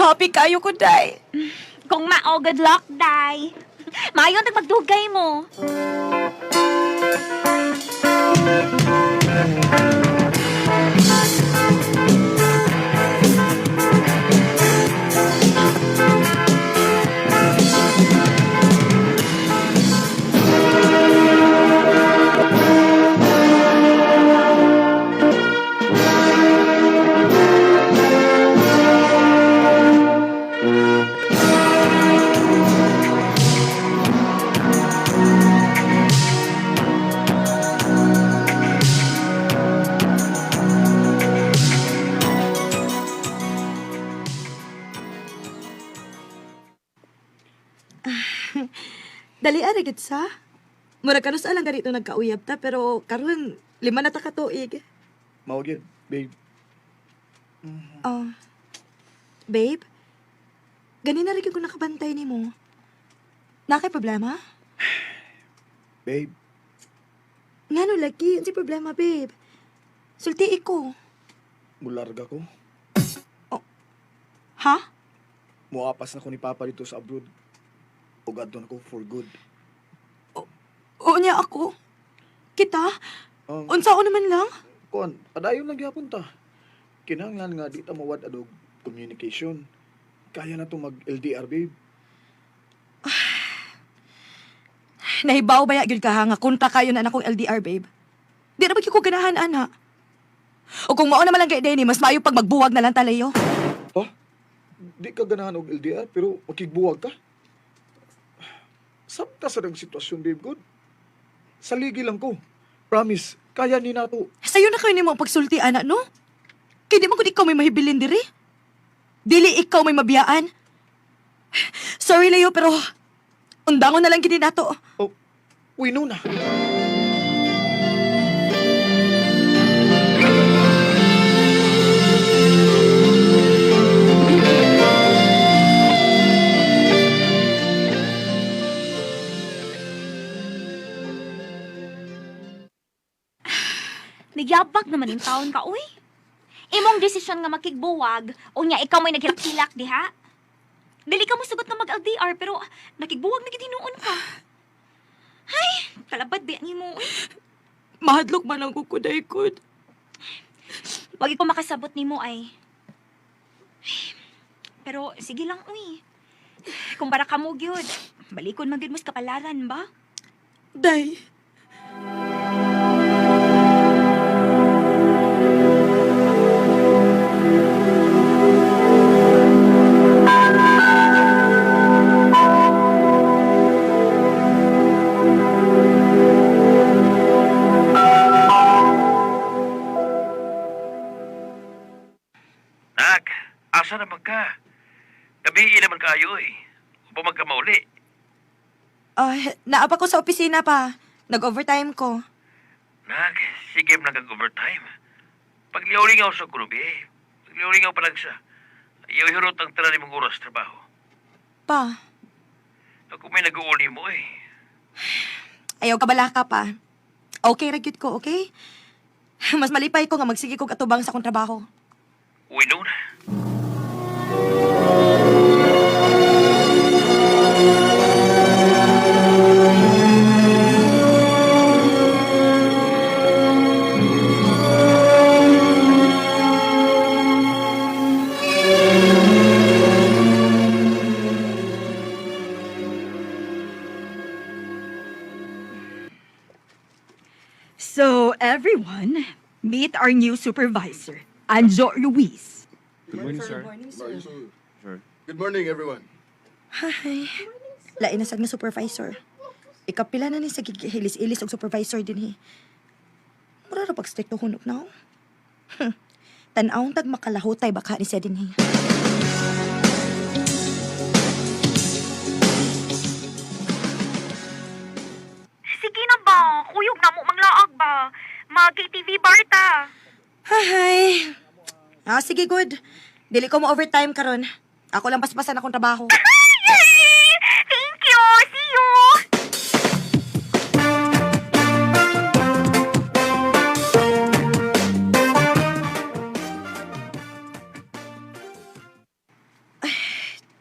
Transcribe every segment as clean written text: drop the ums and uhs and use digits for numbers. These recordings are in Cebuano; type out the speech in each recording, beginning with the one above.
Happy kayo ko, day. Kung mao, good luck, day. Maayo tag magdugay mo. Dali ara gid sa. Mura karon sa lang ganito nagkauyab ta pero karon lima na ta ka tuig. Mao gyud, babe. Oh. Babe, ganina rin ko nakabantay nimo. Nakay problema? Babe, Ngano lagi, unsi problema, babe? Sulti ko. mularga ko. Ha? Muapas na ko ni Papa dito sa abroad. Ug adto na ko for good. Oo niya ako. Kita? Oh, Unsa ko naman lang? kuan, padayon lang gyapon ta. Kinahanglan nga di ta mawad adog communication. Kaya na to mag LDR, babe. Nahibaw ba ya gyud ka ha nga kontra kayo na akong LDR, babe? Di na ba gyud ko ganahan ana? O kung mao naman lang kay Denny, mas maayo pag magbuwag na lang talayo. Ha? Di ka ganahan og LDR pero makigbuwag ka. Sabta sa dang sitwasyon, babe, good. Saligi lang ko. Promise, kaya ni nato. Sayo na kayo nimo ang pagsulti ana, no? Kay di man gud ikaw may mahibilin diri. Dili ikaw may mabiyaan. Sorry Leo, pero undangon na lang gid nato. Oh, we know na. Nagyabag naman yung taon ka, uy. Imong desisyon nga makigbuwag, unya ikaw may naghilak-hilak diha. Dili ka mosugot nga mag-LDR pero nakigbuwag na gid hinuon ka. Ay, kalabad di ang imo, uy. Mahadlok man ang kukuday kod. Wag ko makasabot nimo ay. Pero sige lang, uy. Kung para kamo gyud, balikon man gyud mo sa kapalaran ba? Day. Nak, asa naman ka? Gabi naman kayo eh. Upang magkamauli. Ah, naapa ko sa opisina pa. Nag-overtime ko. Nak, sige na kag overtime. Pagliulingaw sa kurubi, pagliulingaw palag sa. Ayaw hirot ang tanan mong oras trabaho. Pa, Ako may nag-uuli mo eh. ayaw ka bala ka pa. Okay ra gyud ko, okay? Mas malipay ko nga magsige kog atubang sa akong trabaho. Uwi noon. So, everyone, meet our new supervisor, Anjo Luis. Good morning, sir. Sir. Good morning, everyone. Hi. Lain na sad nga supervisor. Ikapila na ni sa gihilis-ilis og supervisor dinhi. Mura ra pag stricto hunop na. Tan-awng tag makalahutay baka ni siya dinhi. Sige na ba? Kuyog na mo manglaag ba? Mag-KTV bar ta. Hi. Ah, sige, good. Dili ko mo overtime karon. Ako lang paspasan akong trabaho. Thank you! See you!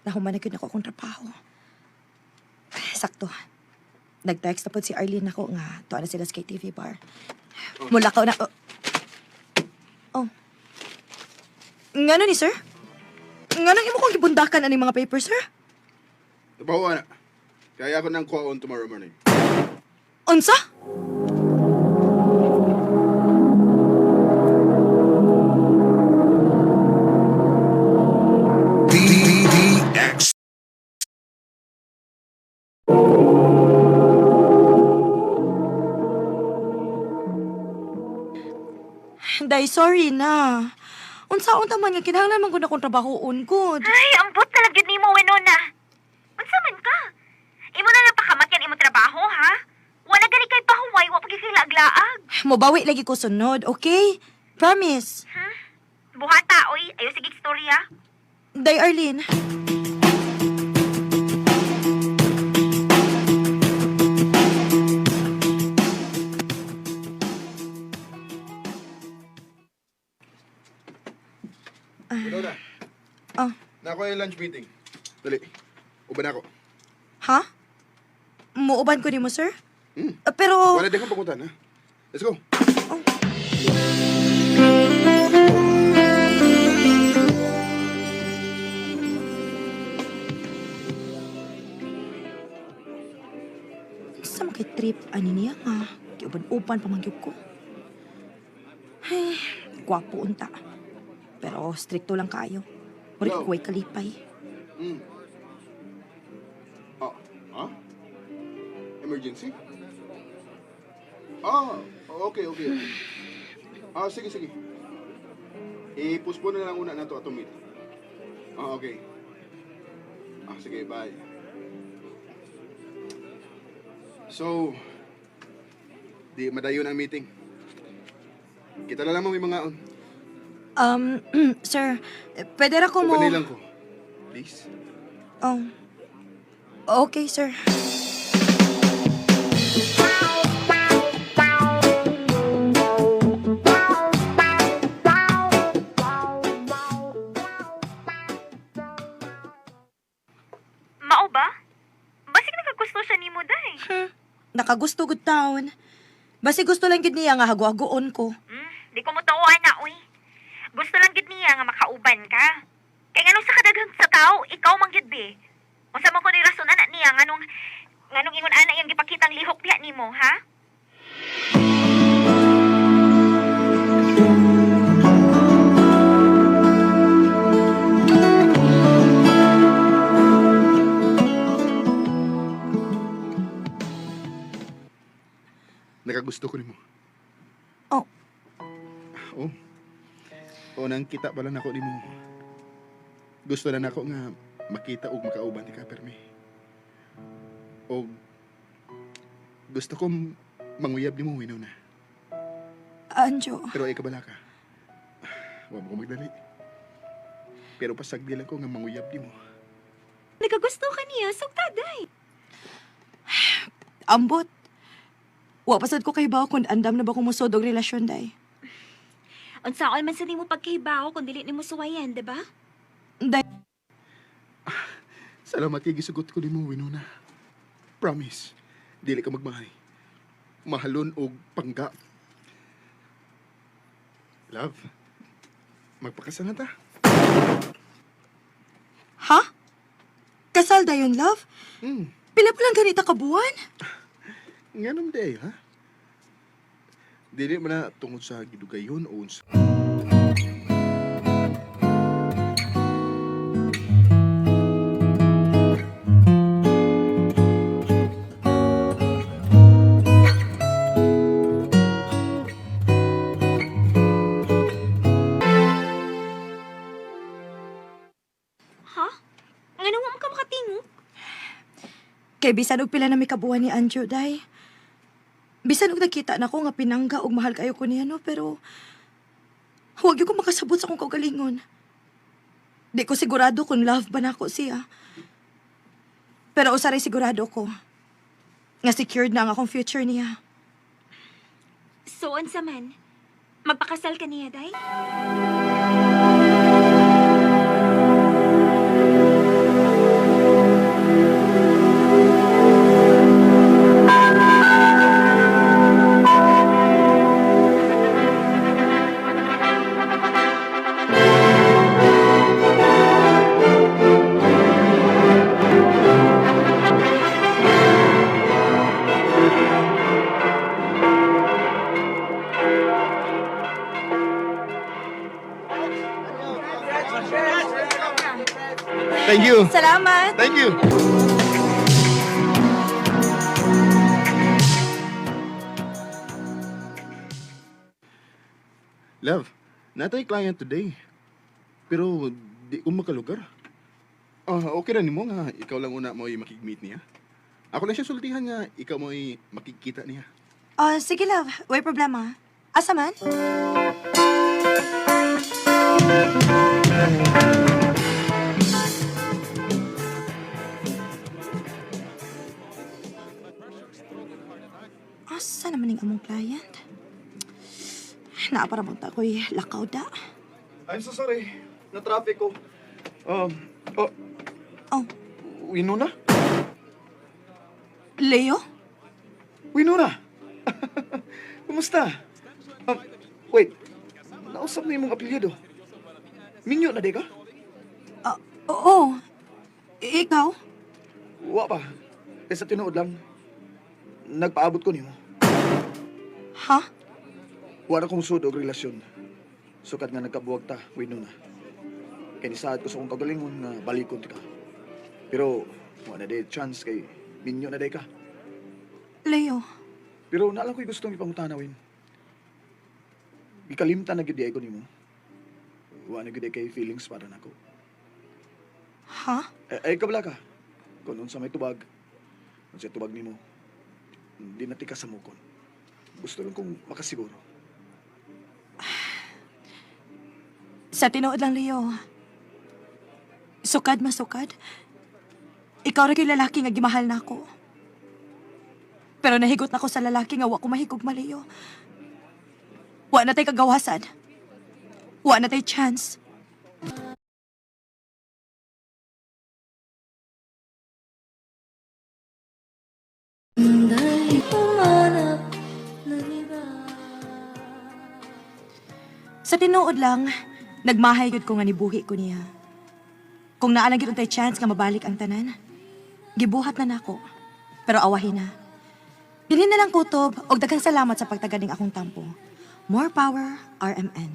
Nahuman na gyud ako akong trabaho. Sakto. Nag-text na po si Arlene ako nga tuwa na sila sa KTV bar. Mula ka na. Oh. Oh. Ngano ni sir? Ngano imo kong gibundakan aning mga papers, sir? Nabawa na. Kaya ako ng kuwaon tomorrow morning. Unsa? D D X Day, sorry na. Unsa unta man nga kinahanglan man gud akong trabahoon gud. Ay, ambot na lang gyud nimo, Winona. Unsa man ka? Imo na lang pakamatyan imong trabaho, ha? Wala gani kay pahuway, wa pa gyud kay laag-laag. Mobawi lagi ko sunod, okay? Promise. Buhata, oy. Ayo sige istorya. Day Arlene. Winona. Ah. Nako yung lunch meeting. Dali. Uban ako. Ha? Muuban ko nimo, sir? Hmm. Ah, pero Wala din kang paguntan, ha? Let's go. Sa mga trip ani niya nga giuban-uban pa man gyud ko. Ay, gwapo unta. Pero strikto lang kayo. Murag Hello. kuway kalipay. Oh, huh? Emergency? Ah, okay, okay, okay. Ah, sige, sige. I-postpone na lang una na to atong meeting. Ah, okay. Ah, sige, bye. So, di madayon ang meeting. Kita na lamang may mga on. Sir, pwede ra ko mo... Ubanay lang ko. Please. Oh. Okay, sir. Mao ba? Basig nakagusto siya nimo, day. Nakagusto good town. Basi gusto lang gid niya nga hago-hagoon ko. Di ko mo tuoan na, uy. Gusto lang gid niya nga makauban ka. Kay nganong sa kadaghan sa tao, ikaw man gid be. Unsa man ko ni rason ana niya nganong nganong ingon ana iyang gipakitang lihok diha nimo, ha? Nakagusto ko nimo. Oh. Oh. O nang kita pala nako nimo. Gusto na nako nga makita og makauban ni ka permi. Og gusto ko manguyab nimo Winona. Anjo, Pero ay kabala ka. Wa mo ko magdali. Pero pasagdi lang ko nga manguyab nimo. Nakagusto ka niya, sugta day. ambot. Wa pasad ko kay ba kung andam na ba kung musod og relasyon day. Unsaon man sa nimo pagkahibaw kung dili nimo suwayan, di ba? Day, Salamat kay gisugot ko nimo Winona. Promise. Dili ka magmahay. Mahalon og pangga. Love. Magpakasal na ta. ha? Kasal dayon, love? Pila pa lang ganita ka buwan? Nganong day, ha? Dili man na tungod sa gidugayon o unsa. Ha? Ngano wa man ka makatingog? Kay bisan og pila na may kabuan ni Anjo, day. Bisan og nakita na ko nga pinangga og mahal kayo ko niya, no? Pero huwag yun ko makasabot sa akong kaugalingon. Di ko sigurado kung love ba nako siya. Pero usaray sigurado ko nga secured na ang akong future niya. So unsa man? Magpakasal ka niya, day? Thank you. Salamat. Thank you. Love, natay client today. Pero di ko makalugar. Ah, okay ra nimo nga ikaw lang una mo makig-meet niya. Ako lang siya sultihan nga ikaw mo makikita niya. Oh, sige love, way problema. Asa man? Asa naman yung among client? Naapara mo ta ko'y lakaw da. I'm so sorry. Na-traffic ko. Oh, Oh, Winona? Leo? Winona! Kumusta? Wait, nausap na imong apelyido. Minyo na di ka? Ah, oo. Ikaw? Wa pa. Kaysa tinuod lang, nagpaabot ko nimo. Ha? Wala kong sud og relasyon. Sukat nga nagkabuwag ta, Winona. Kay nisaad ko sa akong kagalingon nga balikon ti ka. Pero wa na day chance kay minyo na day ka. Leo? Pero naa lang ko'y gustong ipangutana, Win. Gikalimtan na gyud di ay ko nimo. Wa na gyud ay kay feelings para nako. Ha? Eh, ay kabla ka. Kung unsa may tubag, unsa tubag nimo, di na ti ka samukon. Gusto lang kong makasiguro. Sa tinuod lang, Leo. Sukad, masukad. Ikaw ra kay lalaki nga gimahal na ako. Pero nahigot na ko sa lalaki nga wa ko mahigugma, Leo. Wa na tay kagawasan. Wa na tay chance. Sa tinuod lang, nagmahay gyud ko nga nibuhi ko niya. Kung naa lang gyud untay chance nga mabalik ang tanan, gibuhat na nako. Pero awahin na. Dili na lang kutob og daghang salamat sa pagtagaling akong tampo. More power, RMN.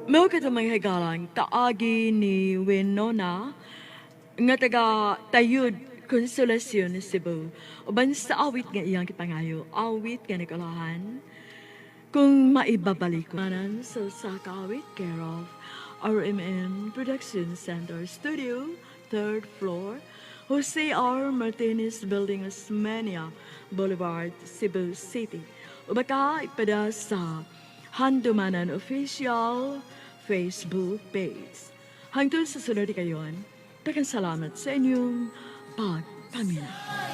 Mao kadto mga higalang kaagi ni Winona nga taga Tayud, Consolacion, Cebu. Uban sa awit nga iyang gipangayo, awit nga nagulahan kung maibabalik ko. Manan sa Sakawit, care of RMN Production Center Studio, third floor, Jose R. Martinez Building, Osmeña Boulevard, Cebu City. O baka ipada sa Handumanan Official Facebook page. Hangtod sa sunod kayon, daghang salamat sa inyong pagpaminaw.